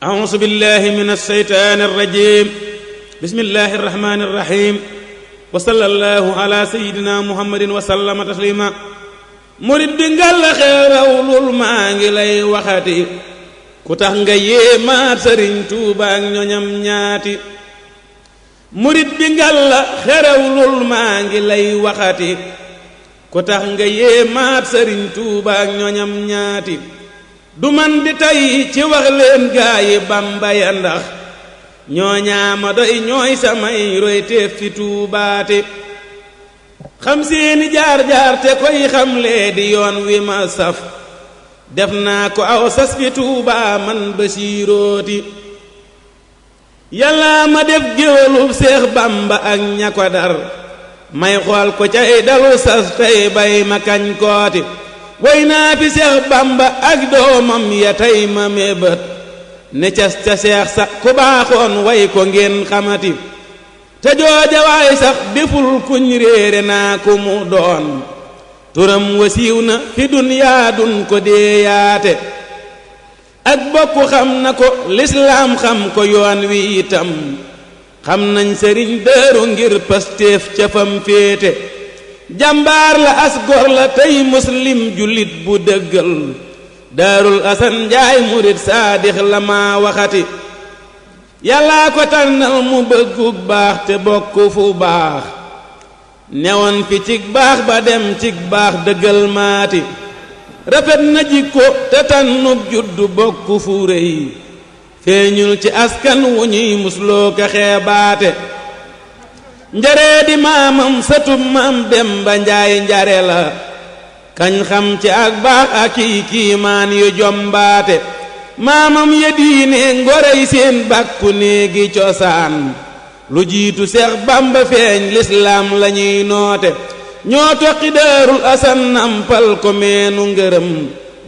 أعوذ بالله من الشيطان الرجيم بسم الله الرحمن الرحيم وصلى الله على سيدنا محمد وسلم تسليما murid bi ngal xeerawlul maa ngi lay waxati ku tax nga yéemaat Sëriñ Tuuba ak ñoñam ñaati murid bi ngal xeerawlul maa ngi lay waxati ku tax nga yéemaat Sëriñ Tuuba ak ñoñam ñaati du man di tey ci wax leen gaayi Bamba ya ndax ñooñaama doy ñooy samay roy teef fi tuubaate xam seeni jaar-jaar te koy xamlee di yoon wi ma saf def naa ko aw sas fi Tuuba man Basiirooti yàlla ma def géwalub Seex Bamba ak ña ko dar may xool ko cay dalu sas tey bay ma kañ kooti way naa fi Seex Bamba ak doomam ya tey ma mébét ne cas ca seex sa ku baaxoon way ko ngeen xamati te jooja waay sax deful kuñ réere naa ku mu doon turam wasiiw na fi dunyaa dun ko deeyaate ak bokku xam na ko lislaam xam ko yoon wi itam xam nañ sëriñ Daaru ngir pastéef ca fam féete jàmbaar la as gor la tey muslim jullit bu dëggal Daarul Asan Njaay murit saadix la maa waxati yàllaa ko tànnal mu bëggug baax te bokk fu baax newoon fi cig baax ba dem cig baax dëggal maati rafet na jikko te tànnub juddu bokk fu rëy feeñul ci askan wu ñuy musloo ka xeebaate njaree di maamam satub maam Demba Njaay njare la kañ xam ci ak baax ak kiimaan yu jombaate maamam ya diine ngorey seen bàkku néegi cosaan lu jiitu Seex Bamba feeñ lislaam lañuy noote ñoo toqi Daarul Asan nampal ko meenu ngërëm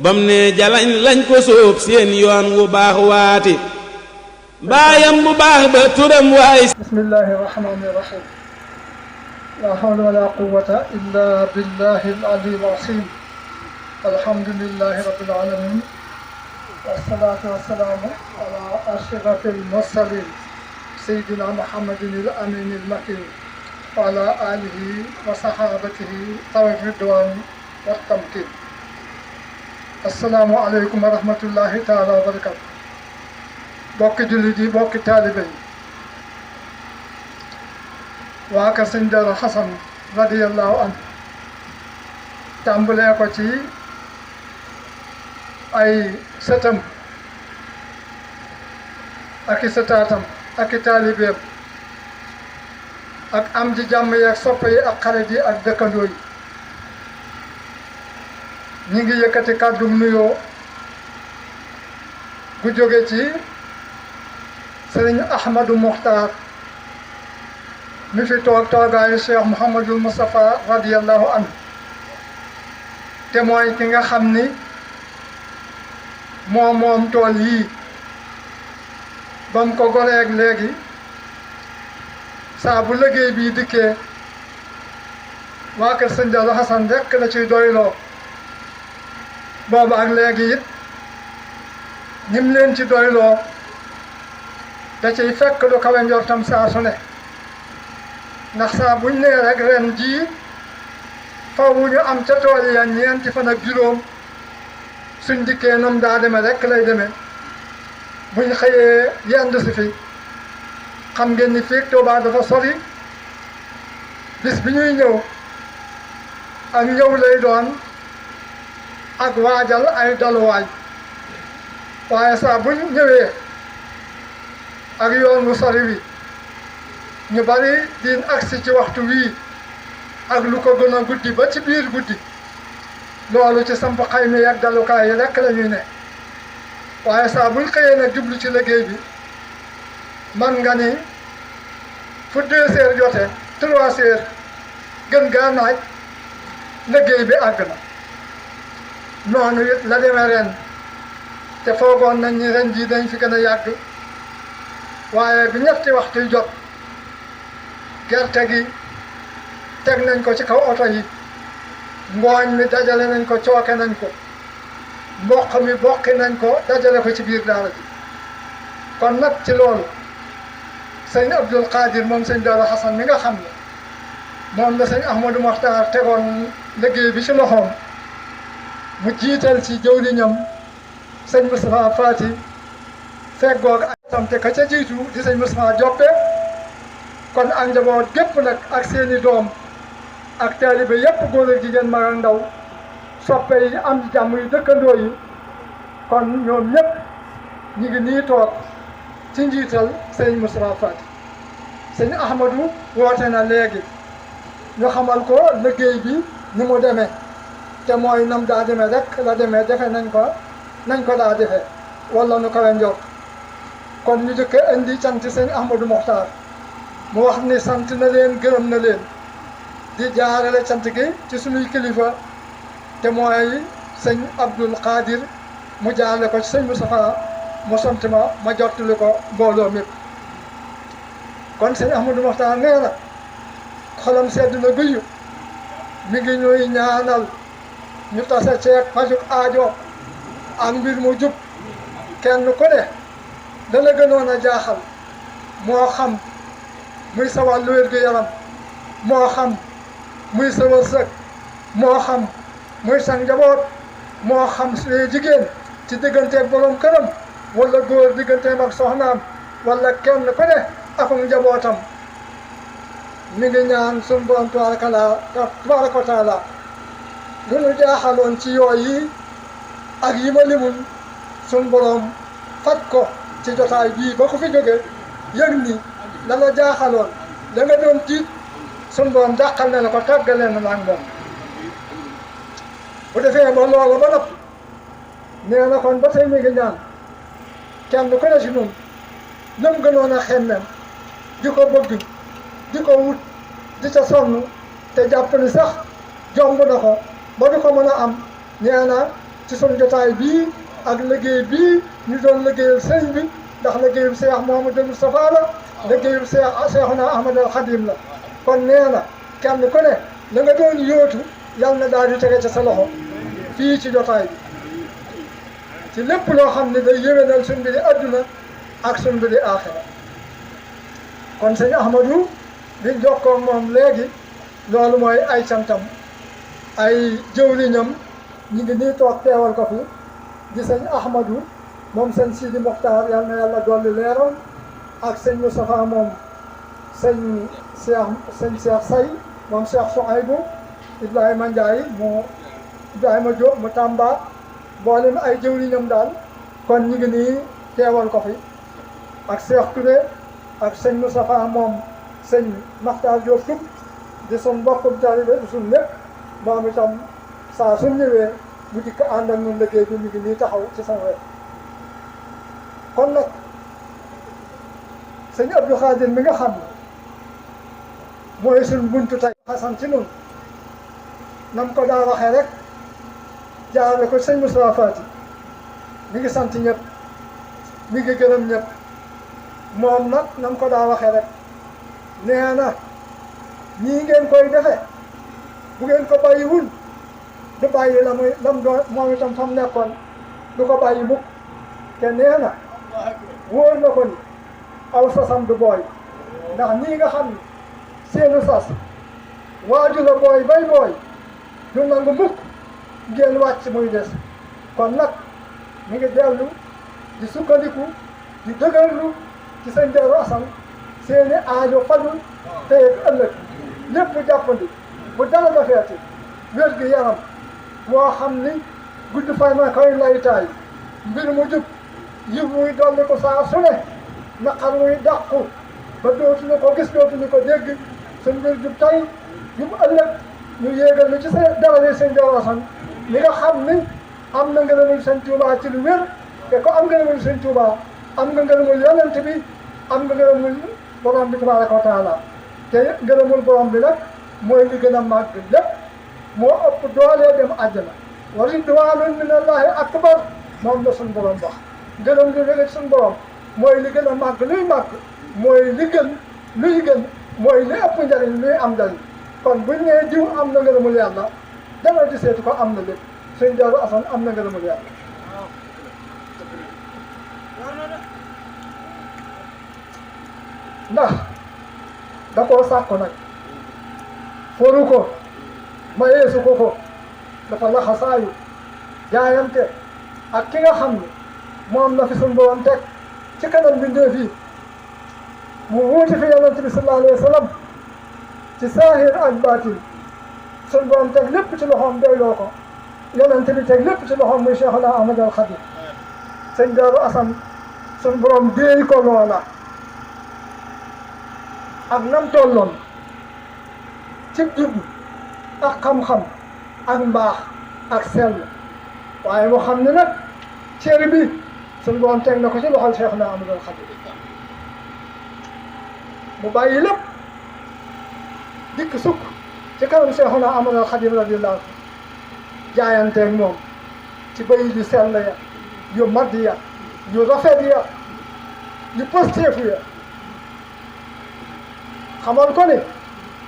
bam ne jalañ lañ ko sóob seen yoon wu baax waati baayam bu baax ba turam waay bismillahi rahmani rahim la hawla wala quwwata illa billahi al-ali al-azim alhamdulillahi rabbil alamin wassalatu wassalamu ala ashrafil mursalin sayyidina muhammadin al-amin al-makin wa ala alihi wa sahabatihi tawil ridwan wa tamkin assalamu alaykum wa rahmatullahi ta'ala wa barakatuh bokki jullit yi bokki taalibe yi waa kër sëñ Daaru Xasan radiyallahu anhu tàmbalee ko ci ay sëtam ak i sëtaatam ak i taalibeem ak am ji jàmm yi ak soppe yi ak xarit yi ak dëkkandoo yi ñi ngi yëkkati kàddum nuyoo gu jóge ci sëriñ Ahmadou Mokhtar mi fi toog toogaayu Cheikh Mouhamadul Moustapha radiyallahu anhu te mooy ki nga xam ni moom tool yii ba mu ko goreeg léegi saa bu liggéey bii dikkee waa kër sëñ Daaru Xasan rekk la ciy doyloo boobu ak léegi it ñim leen ci doyloo da ciy fekk lu kawe njortam saa su ne ndax saa buñ nee rek ren jii faw ñu am ca tool ya ñeenti fan ak juróom suñ dikkee nam daa deme rek lay demee buñ xëyee yendu si fi xam ngeen ni fii Tuubaa dafa sori bis bi ñuy ñëw ak ñëw lay doon ak waajal ay daluwaay waaye saa buñ ñëwee ak yoon wu sori wi ñu bari diin agsi ci waxtu wii ak lu ko gën a guddi ba ci biir guddi loolu ci samp xayma yi ak dalukaay yi rekk la ñuy ne waaye saa buñ xëyee nag jublu ci liggéey bi man nga ni fu 2 heures jotee 3 heures gën gaa naaj liggéey bi àgg na noonu it la demee ren te foogoon nañ ni ren jii dañ fi gën a yàgg waaye bi ñetti waxtu jot gerte gi teg nañ ko ci kaw oto yi ngooñ mi dajale nañ ko cooke nañ ko mboq mi bokki nañ ko dajale ko ci biir daara ji kon nag ci loolu sëñ Abdul Qadir moom sëñ Daaru Xasan mi nga xam ne moom la sëñ Ahmadou Mokhtar tegoon liggéey bi ci loxoom mu jiital ci jëwriñam sëñ Moustapha Fati feggoog ak tam te ka ca jiitu di sëñ Moustapha Joppe kon ak njaboot gépp nag ak seeni doom ak taalibe yépp góor ak jigéen mag ak ndaw soppe yi am jàmm yu dëkkandoo yi kon ñoom ñëpp ñu ngi nii toog ci njiital sëñ Moustapha Fati sëñ Ahmadou woote na léegi ñu xamal ko liggéey bi ni mu demee te mooy nam daa demee rek la demee defe nañ ko daa defee wala nu kawe njort kon ñu jëkk indi cant sëñ Ahmadou Mokhtar mu wax ni sant na leen gërëm na leen di jaarale cant gi ci sunuy kilifa te mooy sëñ Abdul Qadir mu jaarale ko ci sëñ Moustapha mu sant ma jottali ko mbooloo mépp kon sëñ Ahmadou Mokhtar nee na xolam sedd na guyu mi ngi ñuy ñaanal ñu tase ceeg fajuk aajo ak mbir mu jub kenn ku ne dana gënoon a jaaxal moo xam muy sa wàllu wér-gu-yaram moo xam muy sa wërsëg moo xam muy sa njaboot moo xam suy jigéen ci digganteeg borom këram wala góor digganteem ak soxnaam wala kenn ku ne akum njabootam mi ngi ñaan sunu borom tabaraka wa taala lu nu jaaxaloon ci yooyu ak yi ma limul sunu borom faj ko ci jotaay bii ba ku fi jóge yëg ni la la jaaxaloon la nga doon tiit sunu borom dàqal na la ko tàggalee na ak moom bu defee ba loola ba noppi nee na kon ba tey mi ngi ñaan kenn ku ne si ñun lëm gënoon a xemmem di ko bëgg di ko wut di ca sonn te jàpp ni sax jomb na ko ba du ko mën a am nee na ci sunu jotaay bii ak liggéey bii ñu doon liggéeyal sëñ bi ndax liggéeyul Cheikh Mouhamadou Moustapha la liggéeyul Cheikhuna Ahmad al Khadim la kon nee na kenn ku ne la nga doon yóotu yal na daal di tege ca sa loxo fii ci jotaay bi ci lépp loo xam ne day yéwénal suñ mbiri adduna ak suñ mbiri aaxira kon sëñ Ahmadou biñ jokkoo moom léegi loolu mooy ay cantam ay jëwriñam ñu ngi nii toog teewal ko fi di sëñ Ahmadou moom sëñ Sidi Mokhtar yal na yàlla dolli leeram ak sëñ Moustapha moom sëñ Cheikh Say moom Cheikh Souaïbou Ibrahima Ndiaye mu Ibrahima Diop mu Tamba mboolem ay jëwriñam daal kon ñu ngi nii teewal ko fi ak Cheikh Touré ak sëñ Moustapha moom sëñ Makhtar Diop Toub di sun mbokkum taalibe di sun lépp moom itam saa suñ ñëwee mu dikk ànd ak ñun liggéey bi ñu ngi nii taxaw ci sama wet kon nag sëñ Abdou Khadir mi nga xam ne mooy suñ buntu tey xasan ci nun nam ko daa waxee rek jaarale ko sëñ Moustapha Fati mi ngi sant ñëpp mi ngi gërëm ñëpp moom nag nam ko daa waxee rek nee na ñii ngeen koy defe bu ngeen ko bàyyiwul du bàyyi la muy lam doon moom itam fa mu nekkoon du ko bàyyi mukk te nee na wóor na ko ni aw sasam du booy ndax ñii nga xam ne seenu sas waaju la booy bay booy du nangu mukk ngeen wàcc muy des kon nag mi ngi dellu di sukkandiku di dëgërlu ci sëñ Daaru Asan seeni aajo fajul te ëllëg lépp jàppandi bu dara dafeeti wér gi yaram moo xam ni gudd fay ma koy laytaay mbir mu jub yiw muy dolli ko saa su ne naqar muy dàqu ba dootuñu ko gis dootuñu ko dégg suñ mbir jub tey jub ëllëg ñu yéegal lu ci sa daraje sëñ Daaru Asan li nga xam ni am na ngërëmul sëñ Tuubaa ci lu wér te ko am ngërëmul sëñ Tuubaa am nga ngërëmul yonent bi am nga ngërëmul borom bi tabaaraka wa taala te ngërëmul borom bi nag mooy li gën a màgg lépp moo ëpp doolee dem àjjana wa ridwaanun minallaahi akbar moom la suñ borom wax ngërëm li jóge suñ borom mooy li gën a màgg luy màgg mooy li gën luy gën mooy li ëpp njariñ luy am njariñ kon buñ nee diw am na ngërëmul yàlla dama di seetu ko am na lépp sëñ Daaru Asan am na ngërëmul yàlla ndax da koo sàkku nag foru ko mayeesu ko dafa laxasaayu jaayante ak ki nga xam ne moom la fi suñu borom teg ci kanam bindéef yi mu wuuti fi yonent bi sallallahu alayhi wa sallam ci saahir ak baatin suñu borom teg lépp ci loxoom doyloo ko yonent bi teg lépp ci loxoom muy Cheikhuna Ahmad al Khadim sëñ Daaru Asan suñu borom déey ko loola ak nam tolloon ci jub ak xam-xam ak mbaax ak sell waaye moo xam ne nag cër bi suñu borom teg na ko ci loxol Cheikhuna Ahmad al Khadim mu bàyyi lépp dikk sukk ci kanam Cheikhuna Ahmad al Khadim radiyallahu anhu jaayanteeg moom ci bay yu sell ya yu mat ya yu rafet ya yu positif ya xamal ko ne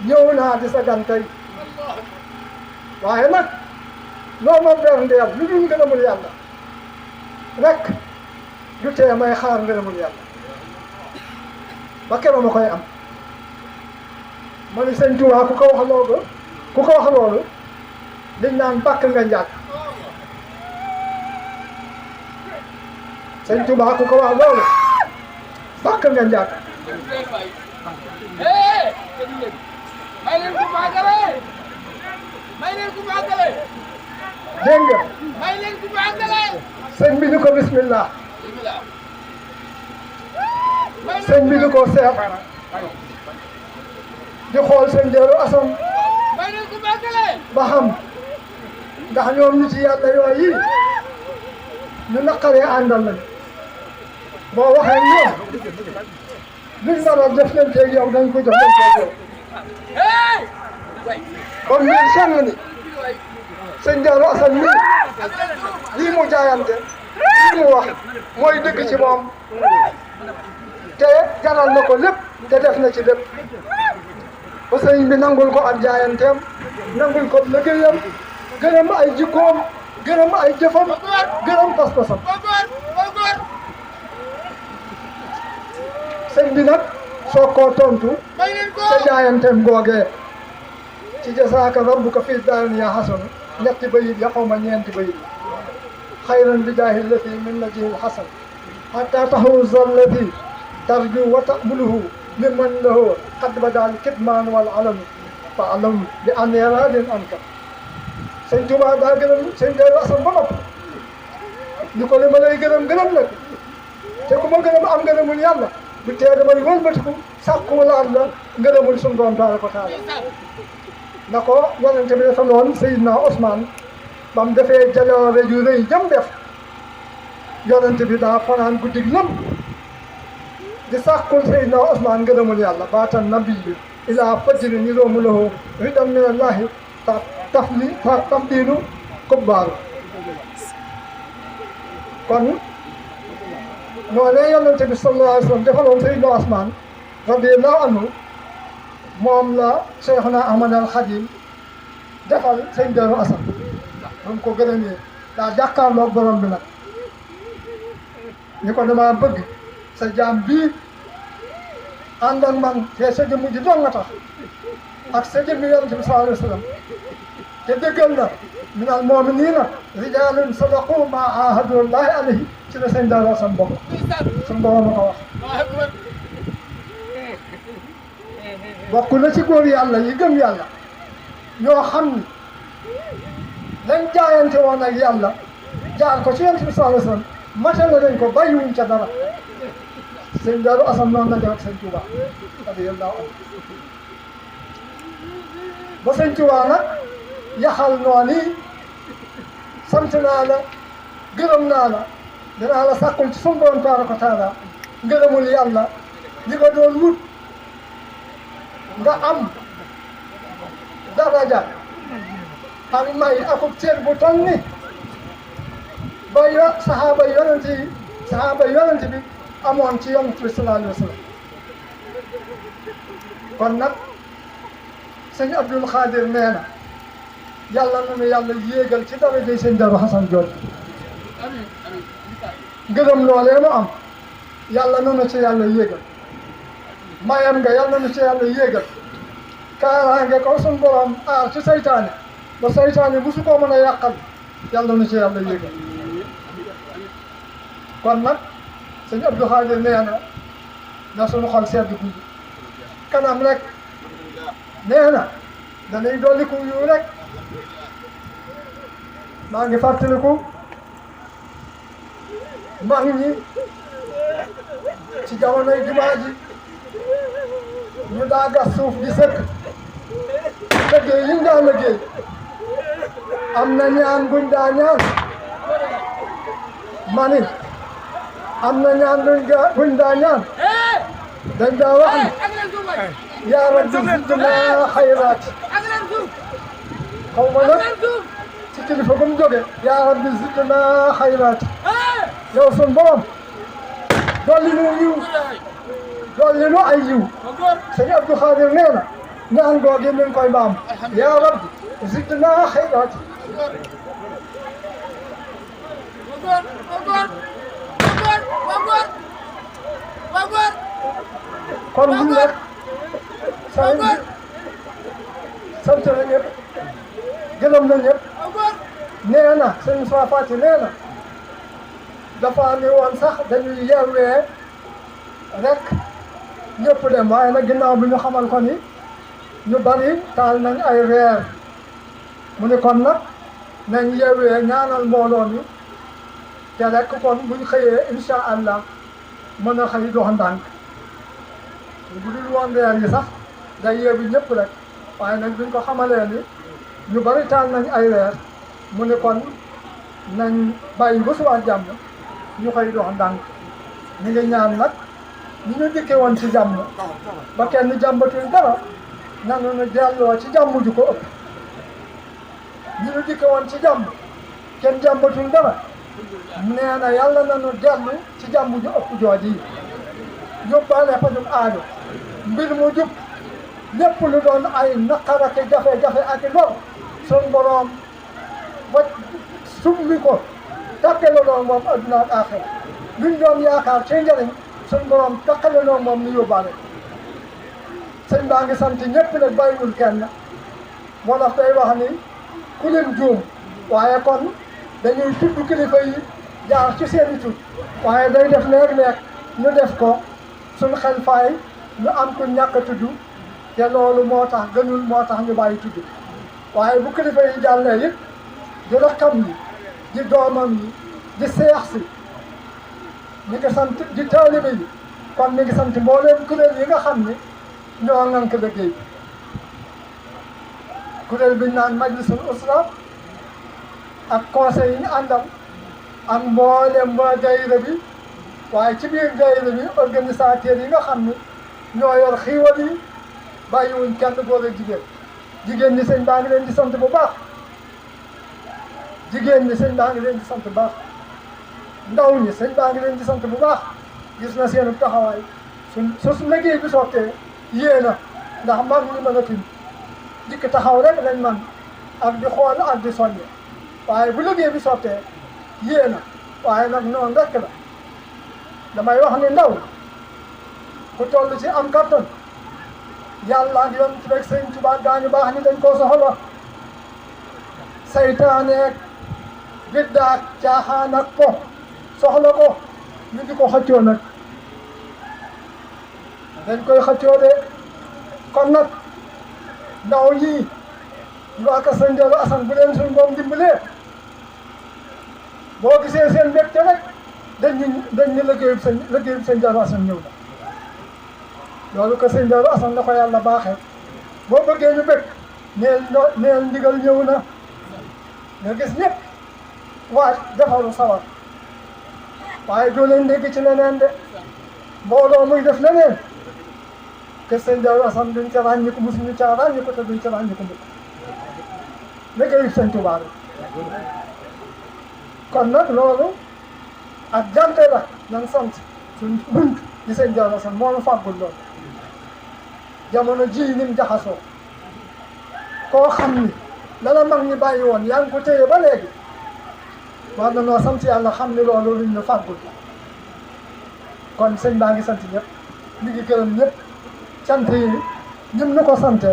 ñëw naa di sa gan tey waaye nag loo ma berndeel lu dul ngërëmul yàlla rek du tee may xaar ngërëmul yàlla ba keroog ma koy am ma ni sëñ Tuubaa ku ko wax loolu liñ naan bàkk nga njàkk sëñ Tuubaa ku ko wax loolu bàkk nga njàkk may leen ku màggale may leen ku màggale dégg nga may leen ku màggale sëñ bi ni ko bismillah sëñ bi ni ko seet di xool sëñ Daaru Asan may leen ku màggale ba xam ndax ñoom ñu ci yàlla yooyu ñu naqaree àndal lañ boo waxee ñoom luñ mën a jëflanteeg yow dañ ko jëflanteeg yow kon ñun seen ni sëñ Daaru Asan mii lii mu jaayante lii mu wax mooy dëgg ci moom te jaral na ko lépp te def na ci lépp ba sëñ bi nangul ko ak jaayanteem nangul ko liggéeyam gërëm ay jikkoom gërëm ay jëfam gërëm pas-pasam sëñ bi nag soo koo tontu sa jaayanteem googee ci jasaaka rabbuka fii daarin yaa xasanu ñetti bayit ya xaw ma ñeenti bayit xayran bi jaahi lati min najihil xasan xatta taxuuza allati tarju wa taqbuluhu mimman lahu qad badal kitmaan wal alamu fa alam bi an yaradin anka sëñ Tuubaa daa gërëm sëñ Daaru Asan ba nopp ñu ko li ma lay gërëm nag te ku ma gërëm am ngërëmul yàlla bu tee damay wëlbatiku sàkku laat la ngërëmul suñu borom tabaaraka wa taala na ko yonente bi dafa noon Seydina Ousmane ba mu defee jaloore ju rëy jëm def yonente bi daa fanaan guddig lam di sàkkul Seydina Ousmane ngërëmul yàlla baatan nabi bi ilaa fajri ni roomu lahu ridan min allahi tafdilu kubbaaru kon noonee yonente bi sallallahu alayhi wa sallam defaloon Seydina Ousmane radiyallahu anhu moom la Cheikhuna Ahmad al Khadim defal sëñ Daaru Asan moom ko gërëmee daa jàkkaarloog borom bi nag ni ko dama bëgg sa jaam bii ànd ak man te sa jëmm ji doon nga tax ak sa jëmmi yonente bi sallallahu alayhi wa sallam te dëggal na minal mu'miniina rijaalun sadaqu maa aahadu llaahi alayhi ci la sëñ Daaru Asan bokk suñu borom ma ko wax bokk na ci góor yàlla yi gëm yàlla ñoo xam ni lañ jaayante woon ak yàlla jaar ko ci yonent bi sallallahu alayhi wa sallam matale nañ ko bàyyiwuñ ca dara sëñ Daaru Asan noonu la def ak sëñ Tuubaa radiyallaahu anhu ba sëñ Tuubaa nag yaxal noonu sant naa la gërëm naa la dinaa la sàkkul ci sunu borom tabaaraka wa taala ngërëmul yàlla li ko doon wut nga am daraja ak may akub cër bu toll ni ba saxaaba yonent bi amoon ci yonent bi sallallahu alayhi wa sallam kon nag sëñ Abdul Xaadir nee na yàlla na nu yàlla yéegal ci darajay sëñ Daaru Asan jooj ngërëm loolee mu am yàlla na nu ci yàlla yéegal mayam nga yal na nu ci yàlla yéegal kaaraange ko suñu borom aar ci saytaane ba saytaane bu su ko mën a yàqal yal na nu ci yàlla yéegal kon nag sëñ Abdou Khadir nee na suñu xol sedd guy kanam rek nee na dañuy dolliku yu rek maa ngi fàttaliku mag ñi ci jamonoy jumaa ji ñu daa gas suuf di sëkk liggéey yi ñu daa liggéey am na ñaan buñ daa ñaan mani am na ñaan buñ daa ñaan dañ daa wax ni yaa rabbi zidnaa xayraat xaw ma nag ci kilifa gu mu jóge yaa rabbi zidnaa xayraat yow sun borom dolli nu yiw dolli nu ay yiw sëñ Abdou Khadir nee na ñaan googu mi ngi koy baam yaa rabbi zidnaa xayraat kon buñ nag sëñ bi sant na ñëpp gërëm na ñëpp nee na sëñ Fa Fati nee na dafa ni woon sax dañuy yeewee rek ñëpp dem waaye nag ginnaaw bi ñu xamal ko ni ñu bari taal nañ ay reer mu ne kon nag nañ yeewee ñaanal mbooloo mi te rek kon buñ xëyee incha allah mën a xëy dox ndànk bu dul woon reer yi sax day yeewi ñëpp rek waaye nag buñ ko xamalee ni ñu bari taal nañ ay reer mu ne kon nañ bàyyi ba suba jàmm ñu koy dox ndànk ñu ngi ñaan nag ñu ñu dikkee woon ci jàmm ba kenn jàmbatul dara nanu nu delloo ci jàmm ju ko ëpp ñu dikkee woon ci jàmm kenn jàmbatul dara nee na yàlla nanu dellu ci jàmm ju ëpp jooji yi yóbbaale fajum aajo mbir mu jub lépp lu doon ay naqar ak jafe-jafe ak lor sun boroom ba summi ko takkalaloo moom adduna ak aaxira luñ doon yaakaar ci njëriñ sun boroom takkalaloo moom ni yóbbaale sëñ baa ngi sant ñëpp nag bàyyiwul kenn moo tax day wax ni ku leen juum waaye kon dañuy tudd kilifa yi jaar ci seeni tur waaye day def léeg-léeg ñu def ko suñ xel faay ñu am ku ñàkk a tudd te loolu moo tax gënul moo tax ñu bàyyi tudd waaye bu kilifa yi jàllee it di rakkam yi di doomam yi di seex si ñu ngi sant di taalibe yi kon ñu ngi sant mbooleem kuréel yi nga xam ni ñoo ŋànk liggéey kuréel bi ñu naan majlisul usra ak conseil yi ñu àndal ak mbooleem waa daayira bi waaye ci biir daayira bi organisateurs yi nga xam ni ñoo yor xiiwal yi bàyyiwuñ kenn góor ak jigéen ñi sëñ baa ngi leen di sant bu baax jigéen ñi sëñ baa ngi leen di sant bu baax ndaw ñi sëñ baa ngi leen di sant bu baax gis na seen taxawaay su liggéey bi sottee yéena ndax mag ñi mën a tuñ dikk taxaw rek lañ man ak di xool ak di soññe waaye bu liggéey bi sottee yéena waaye nag noonu rek la damay wax ni ndaw ku toll ci am kattan yàlla ak yoon ci rek sëñ Tuubaa gaañu baax ni dañ koo soxla saytaaneeg biddaak caaxaan ak po soxla ko ñu di ko xëccoo nag dañ koy xëccoo de kon nag ndaw ñii ñu ak sëñ Darou Assane bu leen suñ boom dimbalee boo gisee seen mbégte rek dañ ñu liggéeyub sëñ Darou Assane ñëw na loolu ko sëñ Darou Assane la ko yàlla baaxee boo bëggee ñu bëgg neel ndigal ñëw na nga gis ñëpp waaj defaru sawar waaye doo leen dégg ci leneen de mbooloo muy def leneen que sëñ Darou Assane duñ ca ràññiku mosuñu ca ràññiku te duñ ca ràññiku mukk liggéeyu sëñ Tuubaa kon nag loolu ak jante la nan sant suñ bunt di sëñ Darou Assane moo nu fàggul loolu jamono ji nim jaxasoo koo xam ni lala mag ñi bàyyi woon yaa ngi ko téye ba léegi war na noo sant yàlla xam ni loolu luñ ñu fàggul kon sëñ baa ngi sant ñëpp mi ngi gërëm ñëpp cant yi ñun nu ko sante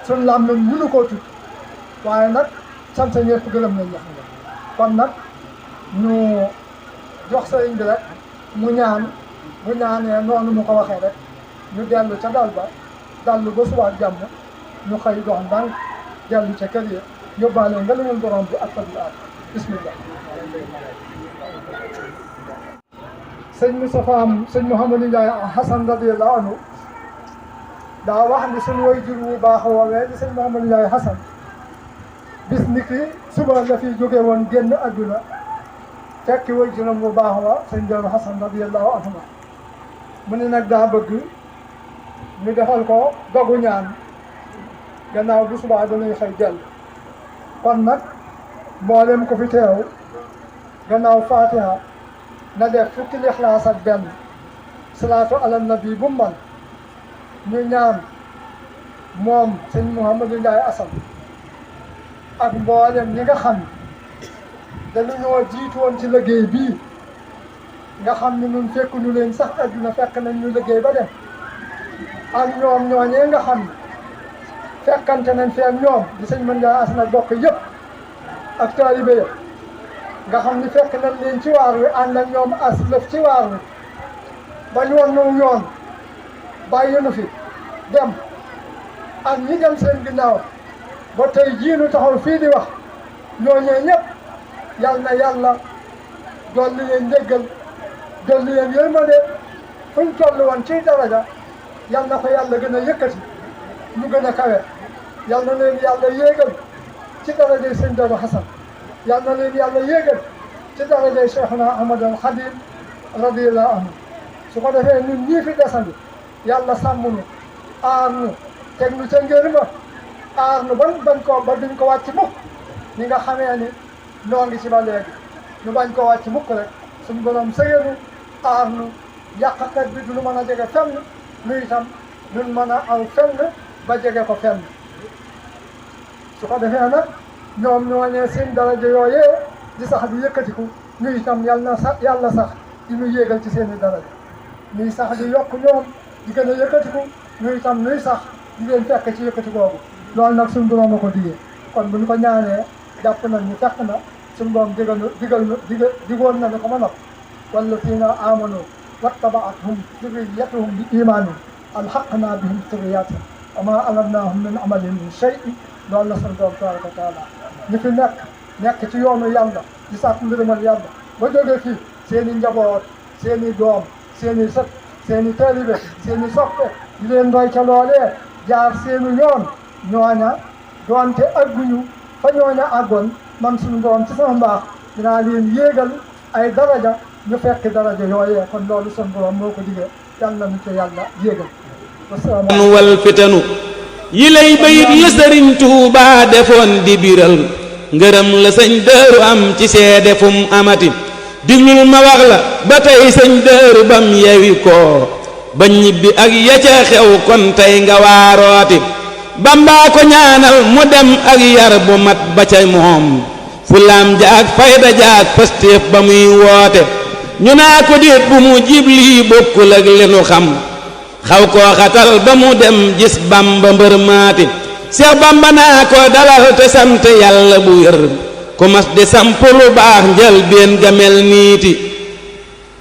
suñ làmmiñ mënu koo tudd waaye nag sant ñëpp gërëm nañ ñax kon nag ñu jox sëriñ bi rek mu ñaan bu ñaanee noonu mu ko waxee rek ñu dellu ca dal ba dallu ba subaak jàmm ñu xëy dox ndànk dellu ca kër yi yóbbaale ngërëmul borom bi ak fadlu ak bismillah sëñ Moustapha sëñ Mouhamadou Ndiaye Hassan radiyallahu anhu daa wax ni suñu waajur wu baax woowee di sëñ Mouhamadou Ndiaye Hassan bis ni ki suba la fi jóge woon génn adduna fekki waajuram bu baax wa sëñ Ndiaye Hassan radiyallahu anhu mu ne nag daa bëgg ñu defal ko dogu ñaan gannaaw bu subaa dañuy xëy dellu kon nag mboolem ko fi teew gannaaw Fatiha na def fukki lixlaas ak benn salaatu ala nabi bu man ñu ñaan moom sëñ Mouhamadou Ndiaye Hassan ak mboolem ñi nga xam dañu ñoo jiitu woon ci liggéey bii nga xam ne ñun fekkuñu leen sax adduna fekk nañ ñu liggéey ba dem ak ñoom ñooñee nga xam ne fekkante nañ fi ak ñoom di sëñ Mouhamadou Ndiaye Hassan ak bokk yëpp ak taalibe yëpp nga xam ni fekk nañ leen ci waar wi ànd ak ñoom as lëf ci waar wi ba ñu woon nu yoon bàyyi nu fi dem ak ñi dem seen ginnaaw ba tey jii nu taxaw fii di wax ñooñee ñëpp yal na yàlla dolli leen njëggal dolli leen yërmande fuñ toll woon ci daraja yal na ko yàlla gën a yëkkati ñu gën a kawe yal na leen yàlla yéegal ci darajay sëñ Darou Hassan yal na leen yàlla yéegal ci darajay Cheikhna Ahmad al Khadim radiyallahu anhu su ko defee ñun ñii fi desandi yàlla sàmm nu aar nu teg nu ca ngër ma aar nu bañ ko ba duñ ko wàcc mukk ñi nga xamee ni noo ngi ci ba léegi ñu bañ ko wàcc mukk rek suñu borom sëyanu aar nu yàqkat bi duñu mën a jege fenn nu itam duñ mën a aw fenn ba jege ko fenn su ko defee nag ñoom ñooñee seen daraja yooyee di sax di yëkkatiku ñu itam yàlla sax di ñu yéegal ci seen i daraja ñuy sax di yokk ñoom di gën a yëkkatiku ñu itam nuy sax di leen fekk ci yëkkati boobu loolu nag suñu borom a ko digee kon bu ñu ko ñaanee jàpp nañ ñu fekk na suñu borom digoon na ni ko ma nopp wallazina amanu wattaba'athum zurriyyatuhum bi imanin alhaqna bihim zurriyyatahum wa ma alatnahum min amalihim min shay'in loolu la suñu borom tabaraka wa taala ñu fi nekk ci yoonu yàlla di sàkk ngërëmal yàlla ba jógee fii seen i njaboot seen i doom seen i sët seen i taalibe seen i soppe di leen doy ca loolee jaar seenu yoon ñooña doonte agguñu fa ñooña àggoon man suñu borom ci sama mbaax dinaa leen yéegal ay daraja ñu fekk daraja yooyee kon loolu suñu borom moo ko digee yàlla nañu ca yàlla yéegal wasalaamaaleykum wal fitanu yi lay bayit la sëriñ Tuubaa defoon di biral ngërëm la sëñ Daaru am ci seede fum amati diglul ma wax la ba tey sëñ Daaru bam yewi ko ba ñibbi ak ya ca xew kon tey nga waarooti Bamba ko ñaanal mu dem ak yar bu mat ba ca moom fulaam ja ak fayda ja ak pastéef ba muy woote ñu naa ko déet bu mu jiblii bokkul ak li nu xam xaw koo xatal ba mu dem gis Bamba mbër maati Seex Bamba naa ko dalal te sant yàlla bu wér ku mas di samp lu baax njël benn gamel niiti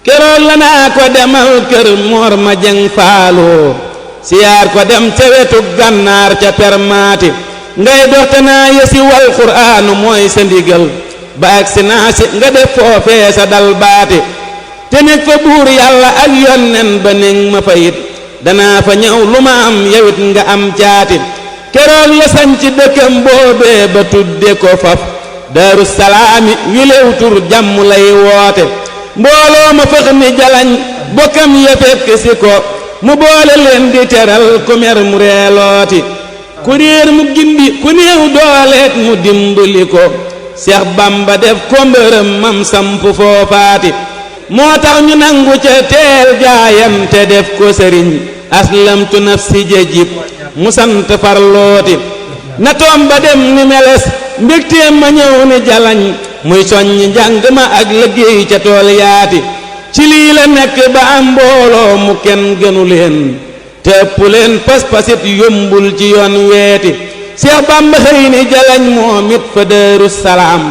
keroog la naa ko demal kër Moor ma jeng faaloo siyaar ko dem ca wetu gànnaar ca permaati ngay doxte naa yesi wal quraanu mooy sa ndigal ba ak si naa si nga def foofee sa dal baati te nekk fa buur yàlla ak yonnen ba ning ma fayit danaa fa ñëw lu ma am yawit nga am caati keroog la sañ ci dëkkam boobee ba tudde ko faf Daaru Salaami wilew tur jàmm lay woote mbooloo ma fëx ni jalañ bokkam ya fekk si ko mu boole leen di teral ku mer mu reelooti ku réer mu gindi ku néew dooleet mu dimbali ko Seex Bamba def ko mbërëm mam samp foofaati moo tax ñu nangu ca teel jaayam te def ko sëriñ aslamtu nafsi jajib mu sant farlooti na toom ba dem ni meles mbégteem ma ñëw ni jalañ muy soññ njàng ma ak liggéey ca tool yaati ci lii la nekk ba am mbooloo mu kenn gënu leen te ëpp leen pas-pasit yombul ci yoon weeti Seex Bamba xëy ni jalañ moom it fa Daaru Salaam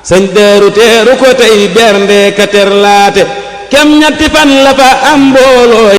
sëñ Daaru teeru ko tey bernde ka terlaate kem ñetti fan la fa am mbooloo